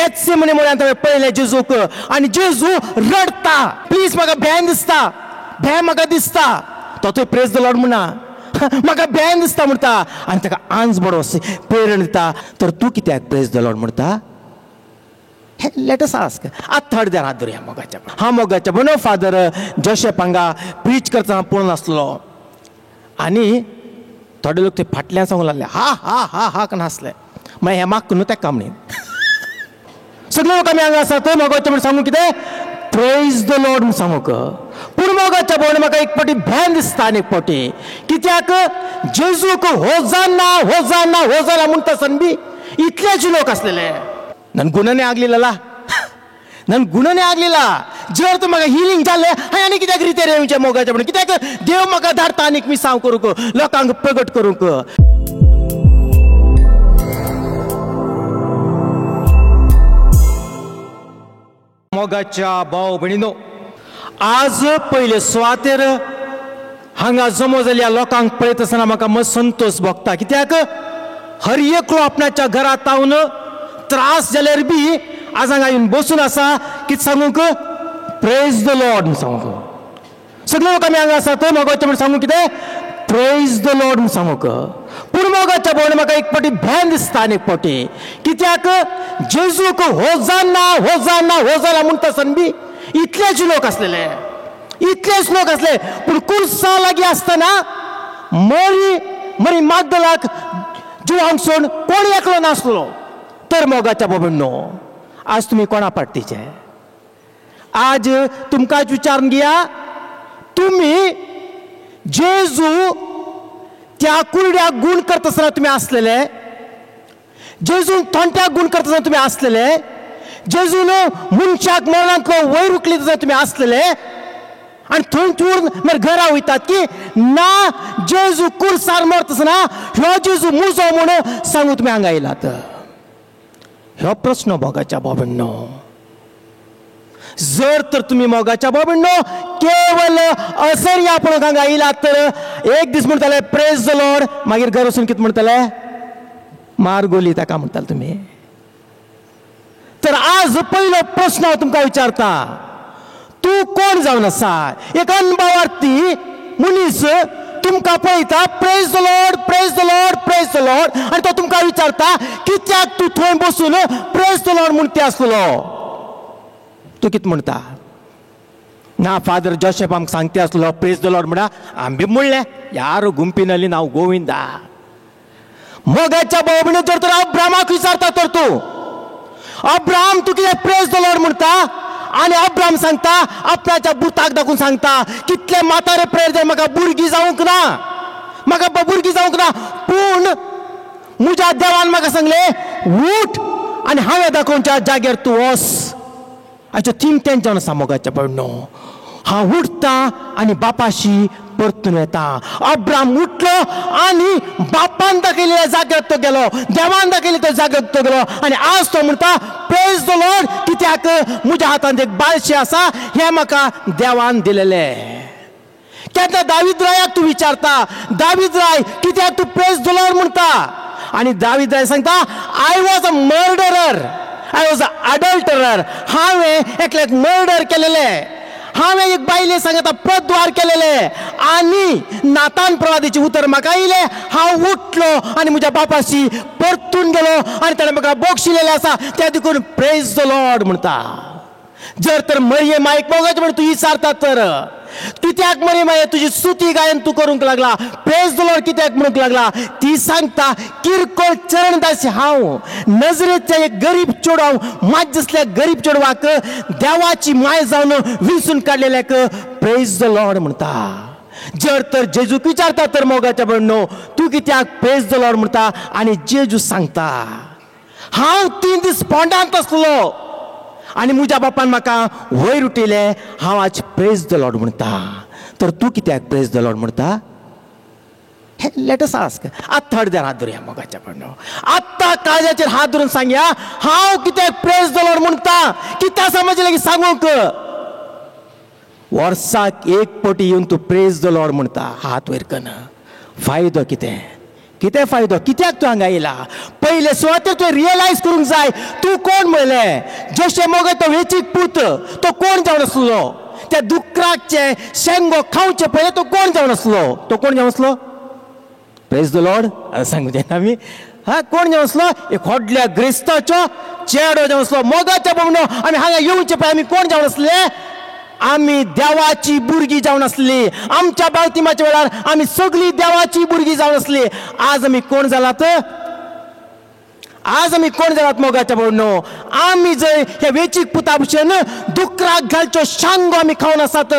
गेत्सेमनी म्हळ्यार हांवें पळयलें जेजूक आनी जेजू रडटा. प्लीज म्हाका भॅन दिसता, भॅ म्हाका दिसता. तो थंय प्रेज the Lord म्हणा, म्हाका भॅन दिसता म्हणटा आनी ताका आंज बरो प्रेरण दिता. तर तूं कित्याक प्रेज the Lord म्हणटा? Let us ask. आतां थर्ड देर हात धरुया मोगाच्या. हा मोगाच्या बनो फादर जोशेफ हांगा प्रीच करतना पळोवन आसलो आनी थोडे लोक ते फाटल्यान सांगूंक लागले हा हा हा हा करून हांसले. मागीर हें माग न्हू ताका म्हणीन सगळे लोक आमी हांगा आसा थंय मोगाचें म्हण सांगू कितें प्रेज the Lord म्हूण सांगूंक. पूण मोगाच्या भोवण म्हाका एक फावटी भॅन दिसता आनी एक फावटी कित्याक जेजूक होजाना होजाना होजाना म्हणटा आसतना बी इतलेच लोक आसलेले. ನನ್ ಗುಣನೇ ಆಗಲಿಲ್ಲಲ್ಲ, ನನ್ನ ಗುಣನೇ ಆಗಲಿಲ್ಲ. जर तर म्हाका हिलींग जालें हांवें आनी कित्याक रितेर येवचें मोगाचें म्हणून, कित्याक देव म्हाका धाडटा आनीक मिसांव करूंक, लोकांक प्रगट करूंक. मोगाच्या भाव भयणीनो, आज पयले सुवातेर हांगा जमो जाल्ल्या लोकांक पळयत आसतना म्हाका मस्त संतोश भोगता. कित्याक हर एकलो आपणाच्या घरांत तावन त्रास जाल्यार बी आज हांगा येवन बसून आसा. कितें सांगूंक? प्रेज the Lord म्हूण सांगूंक. सगळे लोक आमी हांगा आसा थंय मोगाचें म्हूण सांगूंक कितें? प्रेज the Lord म्हूण सांगूंक. पूण मोगाच्या भोवण म्हाका एक फावटी भॅन दिसता आनी एक फावटी कित्याक जेजूक होजाना होजाना होजाना म्हणटा आसतना बी इतलेच लोक आसलेले, इतलेच लोक आसले. पूण कुर्सा लागीं आसतना मरी मरी मागदलाक जिवांक सोडून कोण एकलो नासलो. तर मोगाच्या बाबांनो, आज तुमी कोणा पार्टीचे? आज तुमकांच विचारून घेया, तुमी जेजू त्या कुरड्याक गूण करता आसतना तुमी आसलेले, जेजून थोंट्याक गूण करता आसतना तुमी आसलेले, जेजून मनशाक मरणांतलो वयर उखलीत आसतना तुमी आसलेले आनी थंय चूर्ण मागीर घरा वयतात की ना जेजू कुर्सार मरता आसतना ह्यो जेजू मुजो म्हणून सांगू तुमी हांगा येयलात. ह्यो प्रस्न मोगाच्या बाबांनो. जर तर तुमी मोगाच्या बाबांनो केवल असर पळोवंक हांगा येयलात तर एक दीस म्हणटाले प्रेज the Lord, मागीर घर वचून कितें म्हणटले? मार गोली ताका म्हणटाले तुमी. तर आज पयलो प्रस्न हांव तुमकां विचारता, तूं कोण जावन आसा? एक अनभावार्थी मनीस तुमकां पळयता praise the Lord praise the Lord praise the Lord आनी तो तुमकां विचारता कित्याक तूं थंय बसून प्रेज the Lord म्हणटा आसलो? तूं कितें म्हणटा? ना फादर जोशेफ आमकां सांगता आसलो प्रेज the Lord म्हणा, आमी म्हणलें यार गुंपिनली नांव गोविंदा. मोगाच्या भाव भयणीनो, जर तर अब्रामाक विचारता तर तूं अब्राम तूं कितें प्रेज the Lord म्हणटा? आनी अब्राम सांगता आपणाच्या बुताक दाखोवन सांगता कितले म्हातारे प्रेयर जाय म्हाका भुरगीं जावंक ना, म्हाका भुरगीं जावंक ना, पूण म्हज्या देवान म्हाका सांगलें उठ आनी हांवें दाखोवच्या जाग्यार तूं वस. आयचो थीम तेंच जावन आसा मोगाच्या भयणीनो, हांव उठता आनी बापाशी परतून येता. अब्राम उठलो आनी बापान दाखयलेल्या जाग्यार तो गेलो, देवान दाखयले त्या जाग्यार तो गेलो आनी आज तो म्हणटा प्रेज the Lord कित्याक म्हज्या हातांत एक बाळशें आसा हें म्हाका देवान दिलेलें. केन्ना दावीद रायाक तूं विचारता, दावीद राय कित्याक तूं प्रेज the Lord म्हणटा? आनी दावीद राय सांगता I was a murderer, I was a adulterer, हांवें एकल्याक मर्डर केलेलें, हांवें एक बायले सांगता पदद्वार केलेले आनी नातान प्रवादीचें उतर म्हाका येयलें, हांव उठलो आनी म्हज्या बापाशी परतून गेलो आनी ताणें म्हाका बक्षिलेलें आसा त्या देखून प्रेज the Lord म्हणटा. जर तर मरिये मायक मोगाचें म्हण तूं विचारता तर कित्याक मरिये माये तुजी स्तुती गायन तूं करूंक लागला, प्रेज the Lord कित्याक म्हणूंक लागला? ती सांगता किरकोळ चरणदासी हांव, नजरेच्या एक गरीब चेडवां, मात दिसल्या गरीब चेडवाक देवाची माय जावन विसून काडलेल्याक प्रेज the Lord म्हणटा. जर तर जेजूक विचारता तर मोगाच्या भयणीनो तूं कित्याक प्रेज the Lord म्हणटा? आनी जेजू सांगता हांव 3 दीस पोंडांत आसलो आनी म्हज्या बापान म्हाका वयर उठयलें, हांव आज प्रेज the Lord म्हणटा. तर तूं कित्याक प्रेज the Lord म्हणटा? Let us ask. आतां थर्ड देर हात धरुया मोगाच्या भयणीनो, आत्तां काळजाचेर हात धरून सांगया हांव कित्याक प्रेज the Lord म्हणटा? कित्याक आसा म्हजे लागीं सांगूंक? वर्साक एक पटी येवन तूं प्रेज the Lord म्हणटा हात वयर कन्न, फायदो कितें? कितें फायदो? कित्याक तूं हांगा येयला? पयले सुवातेर तुवें रियलायज करूंक जाय तूं कोण म्हणलें. जशें मोग तो वेचीक पूत तो कोण जावन आसलो? त्या दुकराचे शेंगो खावचे पयलें तो कोण जावन आसलो? तो कोण जावन आसलो? प्रेज the Lord सांगू जायना आमी. हा, कोण जावन आसलो? एक व्हडल्या ग्रेस्ताचो चेडो जावन आसलो. मोगाच्या भोवनो आमी हांगा येवचे पळय आमी कोण जावन आसले? आमी देवाची भुरगीं जावन आसली. आमच्या बावतिमाच्या वेळार आमी सगळीं देवाची भुरगीं जावन आसली. आज आमी कोण जालात? आज आमी कोण जालात मोगाच्या भोवनो? आमी जंय ह्या वेचीक पुता भशेन दुकराक घालच्यो शांगो आमी खावन आसात.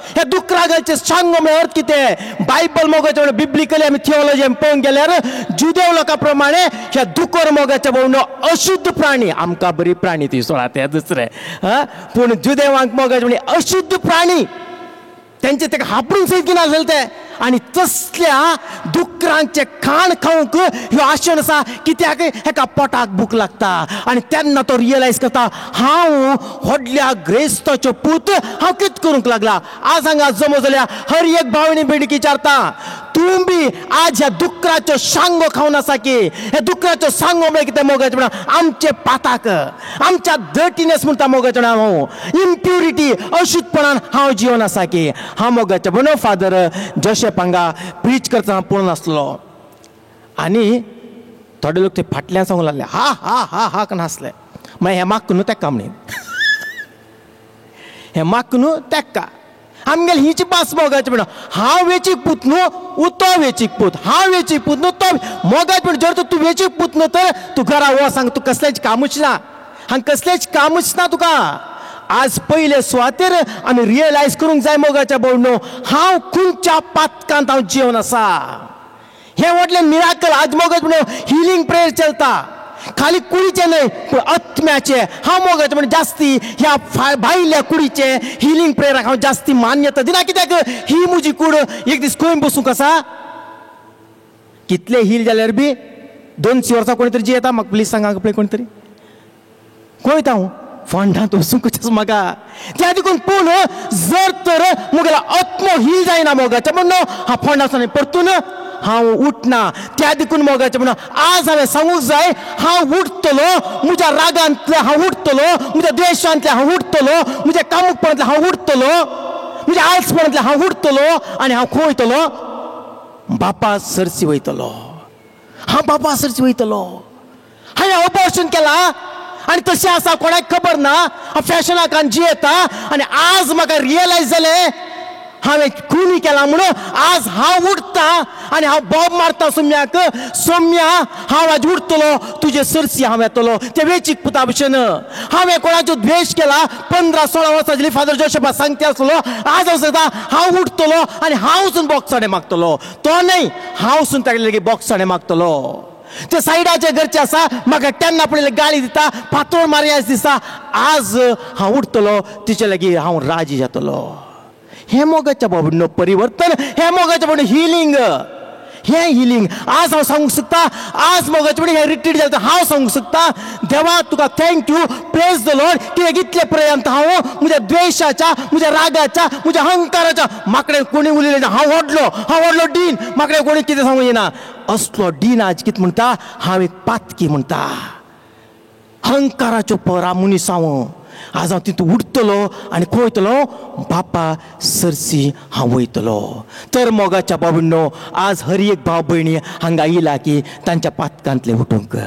ह्या दुकरा घालचे शांगो म्हळ्यार अर्थ कितें? बायबल मोगाच्या भोवनो बिब्लिकली आमी थियोलॉजी आमी पळोवंक गेल्यार जुदेव लोकां प्रमाणे ह्या दुकर मोगाच्या भोवनो अशुद्ध प्राणी. आमकां बरी प्राणी ती सोळा ते दुसरे, हा, पूण जुदेवांक मोगाचे म्हणजे अशुद्ध प्राणी, तेंचे ताका हापडून सयत घेवन आसलें ते. आनी तसल्या दुकरांचें खाण खावंक ह्यो आशेन आसा. कित्याक? हेका पोटाक भूक लागता. आनी तेन्ना तो रियलायज करता हांव व्हडल्या ग्रेस्ताचो पूत, हांव कितें करूंक लागला? आज हांगा जमो जाल्या हर एक भावणी भयणीक विचारता, तूं बी आज ह्या दुकराचो शांगो खावन आसा की? ह्या दुकराचो सांगो म्हळ्यार कितें मोगाचें म्हणा? आमचे पाताक, आमच्या डर्टीनेस म्हणटा मोगाचें म्हणा, हांव इम्प्युरिटी अशुद्धपणान हांव जिवन आसा की? हांव मोगाचें म्हणून फादर जोशेफ हांगा प्रीच करतना पळोवन आसलो आनी थोडे लोक ते फाटल्यान सांगूंक लागले हा हा हा हा करून हांसले. मागीर हें मागक न्हू तेका म्हणी, हें मागक न्हू तेका. आमगेले हिची भास मोगाची म्हणून हांव वेचीक पूत न्हू, तो वेचीक पूत, हांव वेचीक पूत न्हू, तो मोगाच. पूण जर तूं वेचीक पूत न्हू तर तूं घरा वच, हांगा तूं कसलेंच कामूच ना, हांगा कसलेंच कामूच ना तुका. आज पयले सुवातेर आमी रियलायज करूंक जाय मोगाच्या भोवनो हांव खंयच्या पातकांत हांव जिवन आसा. हें व्हडलें मिराकल. आज मोगाचें म्हणून हिलींग प्रेयर चलता, खाली कुडीचें न्हय पूण आत्म्याचें. हांव मोगाचें म्हणून जास्ती ह्या भायल्या कुडीचें हिलींग प्रेयराक हांव जास्ती मान्यता दिना. कित्याक? ही म्हजी कूड एक दीस खंय बसूंक आसा? कितले हील जाल्यार बी 200 वर्सां कोणी तरी जियेता. म्हाका प्लीज सांगा पळय कोण तरी खंय हांव फोंडांत वचूंकच म्हाका त्या देखून. पूण जर तर म्हगेलो आत्मो हील जायना मोगाचें म्हणून हांव फोंडांत परतून हांव उठना. त्या देखून मोगाचें म्हणून आज हांवें सांगूंक जाय हांव उठतलो, म्हज्या रागांतलें हांव उठतलो, म्हज्या द्वेशांतलें हांव उठतलो, म्हज्या कामुकपणांतलें हांव उठतलो, म्हज्या आळसपणांतलें हांव उठतलो आनी हांव खंय वयतलो? बापा सरशी वयतलो. हांव बापा सरशी वयतलो. हांवें अबॉर्शन केलां आनी तशें आसा कोणाक खबर ना. हांव फॅशनाक जियेता आनी आज म्हाका रियलायज जालें हांवें खुनी केला म्हणून. आज हांव उठता आनी हांव बॉब मारता सोम्याक, सोम्या हांव आज उठतलो, तुजे सरसी हांव येतलो. ते वेचीक पुता भशेन हांवें कोणाचो द्वेश केला 15-16 वर्सां जाली फादर जोशेफा सांगते आसलो. आज हांव सांगता हांव उठतलो आनी हांव वचून बॉक्साणें मागतलो. तो न्हय, हांव वचून तागेले लागीं बॉक्साणें मागतलो. ते सायडाचे घरचे आसा म्हाका केन्ना पळयले गाळी दिता, फातोर मारयास दिसा. आज हांव उठतलो, तिचे लागीं हांव राजी जातलो. हें मोगाच्या बाबतींत परिवर्तन, हें मोगाच्या बाबतींत हिलींग, हें हिलींग. आज हांव सांगूंक सोदता, आज मोगाचे म्हणून हें रिट्रीट जालें हांव सांगूंक सोदता देवा तुका thank you, praise the Lord. कित्याक इतले पर्यंत हांव म्हज्या द्वेशाच्या, म्हज्या रागाच्या, म्हज्या अहंकाराच्या माकडे कोणी उलयलें ना. हांव व्हडलो, हांव व्हडलो डीन, माकडे कोणी कितें सांगूंक येना. असलो डीन आज कितें म्हणटा? हांव एक पातकी म्हणटा. अहंकाराच्यो परा मनीस हांव. आज हांव तितून उठतलो आनी खंय वयतलो? बापा सरसी हांव वयतलो. तर मोगाच्या बाबींनो आज हर एक भाव भयणी हांगा येयला की तांच्या पातकांतले उठूंक.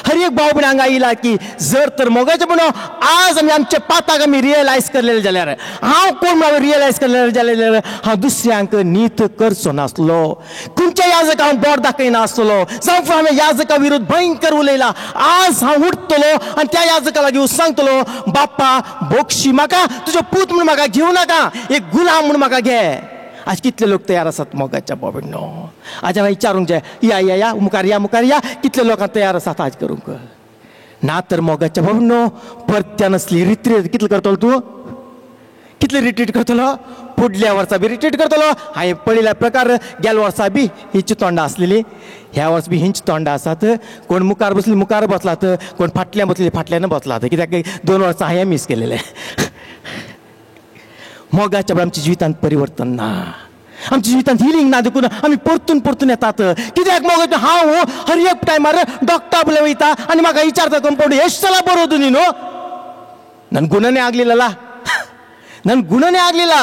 हर एक भाव भयणी हांगा येयला की जर तर मोगाचे म्हणून आज आमी आमच्या पाताक आमी रियलायज करलेले जाल्यार, हांव कोण म्हणून रियलायज करलेले जाल्यार हांव दुसऱ्यांक नीत करचो नासलो, खंयच्या याजक हांव बोट दाखयनासलो, जावं हांवें याजका विरुद्ध भयंकर उलयला. आज हांव उठतलो आनी त्या याजका लागीं सांगतलो बाप्पा बोक्षी म्हाका, तुजो पूत म्हणून म्हाका घेवं नाका, एक गुलाम म्हणून म्हाका घे. आज कितले लोक तयार आसात मोगाच्या बाबींनो? आज हांवें विचारूंक जाय, या या या मुखार या मुखार या, कितले लोकां तयार आसात आज करूंक? ना तर मोगाच्या बाबींनो परत्यान असली रिट्रीट कितले करतलो तूं? कितले रिट्रीट करतलो? फुडल्या वर्सा बी रिट्रीट करतलो. हांवें पळयल्या प्रकार गेल्या वर्सा बी हिची तोंडां आसलेली, ह्या वर्स बी हिंच तोंडां आसात. कोण मुखार बसली मुखार बसलात, कोण फाटल्यान बसली फाटल्यान बसलात. कित्याक 2 वर्सां हांवें मीस केलेलें. मोगाच्या आमच्या जिवितांत परिवर्तन ना. आमच्या जिवितांत हिलींग ना देखून आमी परतून परतून येतात. कित्याक मोगाच्या हांव हर एक टायमार डॉक्टर बले वयता आनी म्हाका विचारता कंपाउंड ಎಷ್ಟು ಸಲ ಬರೋದು ನೀನು? ನನ್ನ ಗುಣನೇ ಆಗಲಿಲ್ಲಲ್ಲ, ನನ್ನ गुणನೇ ಆಗಲಿಲ್ಲ.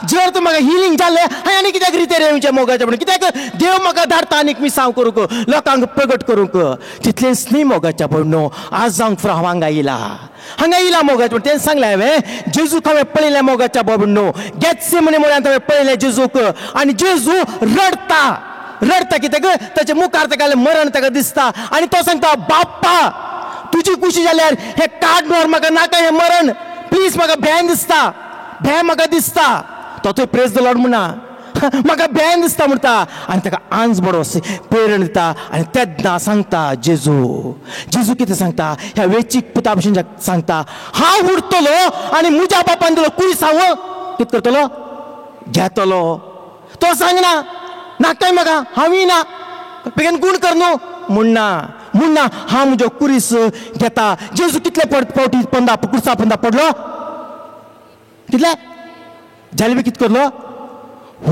जर तूं म्हाका हिलींग जालें हांवें आनी कित्याक रितेर येवचें मोगाचें म्हणून? कित्याक देव म्हाका धाडटा आनीक मिसांव करूंक, लोकांक प्रगट करूंक. तितलेंच न्ही मोगाच्या भयणो, आज जावंक फुडें हांव हांगा येयला, हांगा येयला मोगाचें म्हणून तें सांगलें हांवें. जेजूक हांवें पळयलें मोगाच्या भयणो, गेत्सेमनी म्हळ्यार हांवें पळयलें जेजूक. आनी जेजू रडटा, रडटा कित्याक ताच्या मुखार ताका मरण ताका दिसता. आनी तो सांगता, बाप्पा तुजी खुशी जाल्यार हें काड व्हर म्हाका, नाका हें मरण, प्लीज म्हाका भंय दिसता, भंय म्हाका दिसता. तो थंय प्रेज the Lord म्हणा, म्हाका भंय दिसता म्हणटा. आनी ताका आंज बरो प्रेरण दिता. आनी तेन्ना सांगता जेजू, जेजू कितें सांगता ह्या वेचीक पुता भशेन सांगता, हांव उरतलो आनी म्हज्या बापान दिलो कुरीस हांव कितें करतलो, घेतलो. तो सांगना नाकाय म्हाका, हांवूय ना, बेगीन गूण कर न्हू म्हणना, म्हणना हांव म्हजो कुरीस घेता. जेजू कितले पावटी पंदा कुर्सा पंदा पडलो, कितले जालें बी कितें करलो,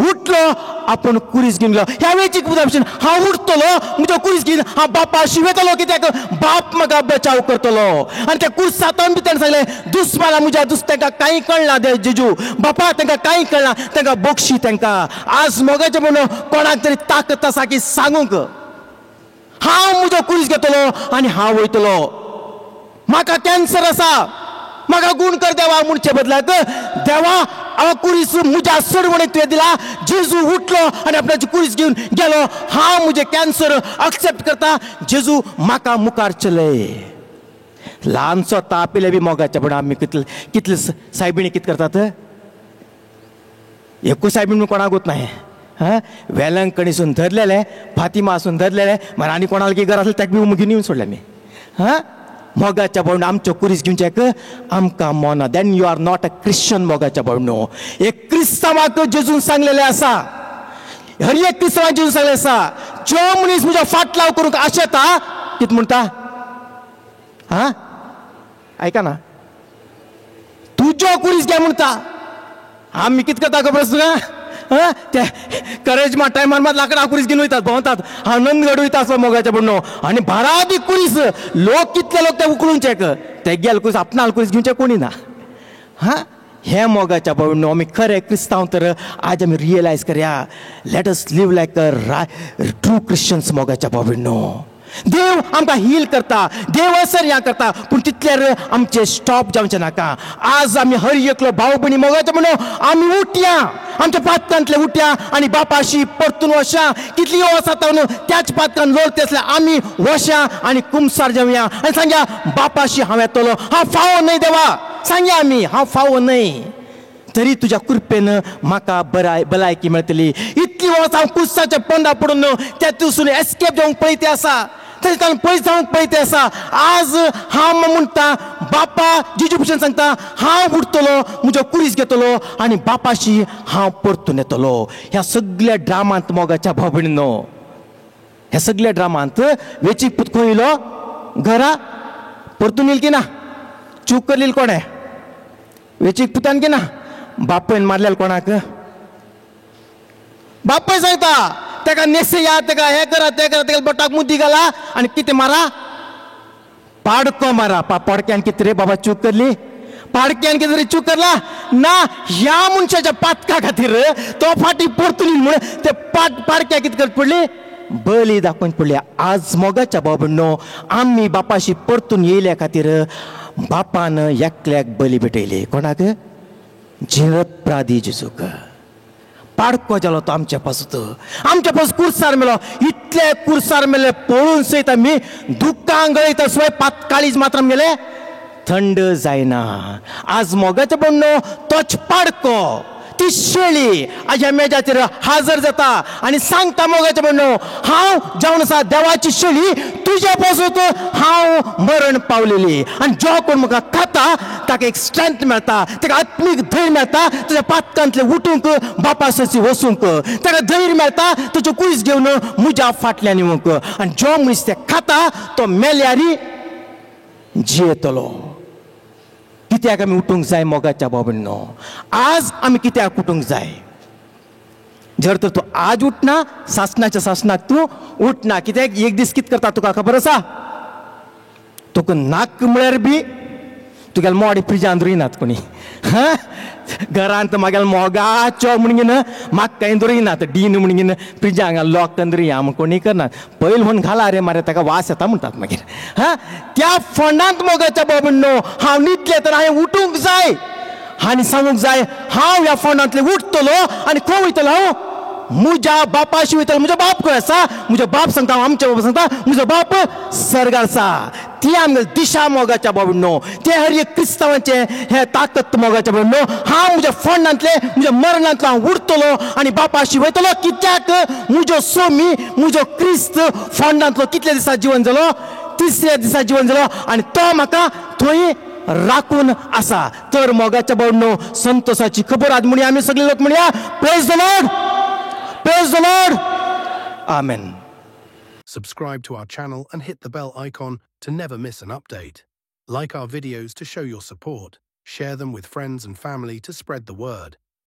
उठलो आपूण कुरीस घेवन गेलो. ह्या वेळची पुता भशेन हांव उठतलो म्हजो कुरीस घेवन हांव बापा शिवेतलो, कित्याक बाप म्हाका बचाव करतलो. आनी त्या कुर्सांतून बी ताणें सांगलें, दुस्माना म्हज्या तांकां कांय कळना जेजू बापा, तांकां कांय कळना, तांकां बक्षी तांकां. आज मोगाचें म्हणून कोणाक तरी ताकत आसा की सांगूंक हांव म्हजो कुरीस घेतलो आनी हांव वयतलो, म्हाका कॅन्सर आसा, म्हाका गूण कर देवा म्हणचे बदलाक देवा हांव कुरीस म्हज्या सडवणीक तुवें दिला. जेजू उठलो आनी आपणाची कुरीस घेवन गेलो. हांव म्हजें कॅन्सर एक्सेप्ट करता, जेजू म्हाका मुखार चलय. ल्हानसो ताप येयल्यार बी मोगाच्या पण आमी कितले कितले सायबिणी कितें करतात, एकूय सायबीण म्हणून कोणाकूच नाय. हां, वेलंकणीसून धरलेलें, फातिमा आसून धरलेलें, मागीर आनी कोणाक घर आसलें ताका बी घेवन येवन सोडलें आमी. हां, मोगाच्या भयणो आमच्यो कुरीस घेवच्याक आमकां Mona. Then you are not a Christian. मोगाच्या भयणो, एक क्रिस्तांवाक जेजून सांगलेलें आसा, हर एक क्रिस्तांवाक जेजून सांगलें आसा, जो मनीस म्हजो फाटलाव करूंक आशेता, कितें म्हणटा, हां आयका ना, तुजो कुरीस घे म्हणटा. आमी कितें करता खबर आसा तुका? हां, ते करेजमा टायमार मात लाकडां कुरीस घेवन वयतात, भोंवतात, हांव नंदगड वयता आसलो मोगाच्या भयणो. आनी बारादी कुरीस लोक कितले लोक ते उकळून चेक ते गेल कुरीस आपणाल कुरीस घेवचे कोणी ना. हां, हें मोगाच्या भयणो आमी खरें क्रिस्तांव तर आज आमी रियलायज करया, let us live like a true Christians. मोगाच्या भयणो, देव आमकां हील करता, देव असर ह्या करता, पूण तितल्यार आमचें स्टॉप जावचें नाका. आज आमी हर एकलो भाव भयणी मोगाचें म्हणून आमी उठया, आमच्या पातकांतले उठया आनी बापाशी परतून वशा. कितली वर्सां जावन त्याच पातकान लोळते आसल्यार आमी वशा आनी कुमसार जावया आनी सांगया, बापाशी हांव येतलो, हांव फावो न्हय देवा, सांगया आमी हांव फावो न्हय, तरी तुज्या कृपेन म्हाका बलायकी मेळटली. इतली वर्सां हांव कुर्साच्या पंदा पडून तेतून एस्केप जावंक पळयते आसा, तरी ताणें पयस जावंक पळयते आसा. आज हांव म्हणटा बापा जिजू भशेन सांगता, हांव उठतलो, म्हजो कुरीस घेतलो आनी बापाशी हांव परतून येतलो. ह्या सगल्या ड्रामांत मोगाच्या भाव भयणीनो, ह्या सगल्या ड्रामांत वेचीक पूत खंय येयलो, घरा परतून येयल की ना? चूक करली कोणें? वेचीक पुतान की ना? बापायन मारलेल कोणाक? बापाय सांगता ताका नेसया, ताका हें करा तें करा, ताका बोटाक मुदी घाला आनी कितें मारा, पाडको मारा. पाडक्यान कितें रे बाबा चूक करली, पाडक्यान कितें तरी चूक करला ना, ह्या मनशाच्या पातका खातीर तो फाटीं परतून येयल म्हूण ते पाडक्या कितें करची पडली, बली दाखोवन पडली. आज मोगाच्या भाव भयणो आमी बापाशी परतून येयल्या खातीर बापान एकल्याक बली भेटयली. कोणाक? जिरप्रादी जेजूक. पाडको जालो तो आमच्या पासून, आमच्या पासून कुर्सार मेलो. इतले कुर्सार मेले पळोवन सयत आमी दुख्खां गळयता स्वय काळीज मात्र आमगेलें थंड जायना. आज मोगाचें भयणो तोच पाडको, ती शेळी आज ह्या मेजाचेर हाजर जाता आनी सांगता मोगाचें भयणो, हांव जावन आसा देवाची शेळी, तुज्या पासून हांव मरण पावलेली. आनी जो कोण म्हाका खाता ताका एक स्ट्रेंथ मेळटा, ताका आत्मीक धैर्य मेळटा, तुज्या पातकांतलें उठूंक, बापा सशी वचूंक ताका धैर्य मेळटा, तुजें कुरीस घेवन म्हज्या फाटल्यान येवंक. आनी जो मनीस तें खाता तो मेल्यारी जियेतलो. कित्याक आमी उठूंक जाय मोगाच्या भाव भयणीनो? आज आमी कित्याक उठूंक जाय? जर तर तूं आज उठना, सासणाच्या सासणाक तूं उठना. कित्याक एक दीस कितें करता तुका खबर आसा? तुका नाक म्हळ्यार बी तुगेले मोड फ्रिजान दवरिनात कोणी. हां, घरांत मागेले मोगाचो म्हणगीन म्हाका कांय दवरिनात, डीन म्हणगीन फ्रिजा हांगा लॉक करून दवरिया म्हूण कोणी करनात. पयलीं म्हूण घाला रे मारे, ताका वास येता म्हणटात मागीर. हां, त्या फोंडांत मोगाच्या बाबूंनो हांव न्हिदलें तर हांवें उठूंक जाय आनी सांगूंक जाय, हांव ह्या फोंडांतलें उठतलो आनी खंय वयतलो? हांव म्हज्या बापाशी वयतलो. म्हजो बाप खंय आसा? म्हजो बाप सांगता, आमच्या बाप सांगता, म्हजो बाप सर्गार आसा. ती आमगे दिशा मोगाच्या बाबूंनो, ते हर एक क्रिस्तांवाचें हें ताकत मोगाच्या बाबूंनो. हांव म्हज्या फोंडांतलें, म्हज्या मरणांतलो हांव उठतलो आनी बापाशी वयतलो. कित्याक म्हजो सोमी, म्हजो क्रिस्त फोंडांतलो कितल्या दिसा जिवन जालो? तिसऱ्या दिसा जिवन जालो आनी तो म्हाका थंय राखून आसा. तर मोगाच्या बाबूंनो, संतोषाची खबर आज म्हणया आमी सगळे लोक म्हणया, praise the Lord, praise the Lord, amen. Subscribe to our channel and hit the bell icon to never miss an update. Like our videos to show your support. Share them with friends and family to spread the word.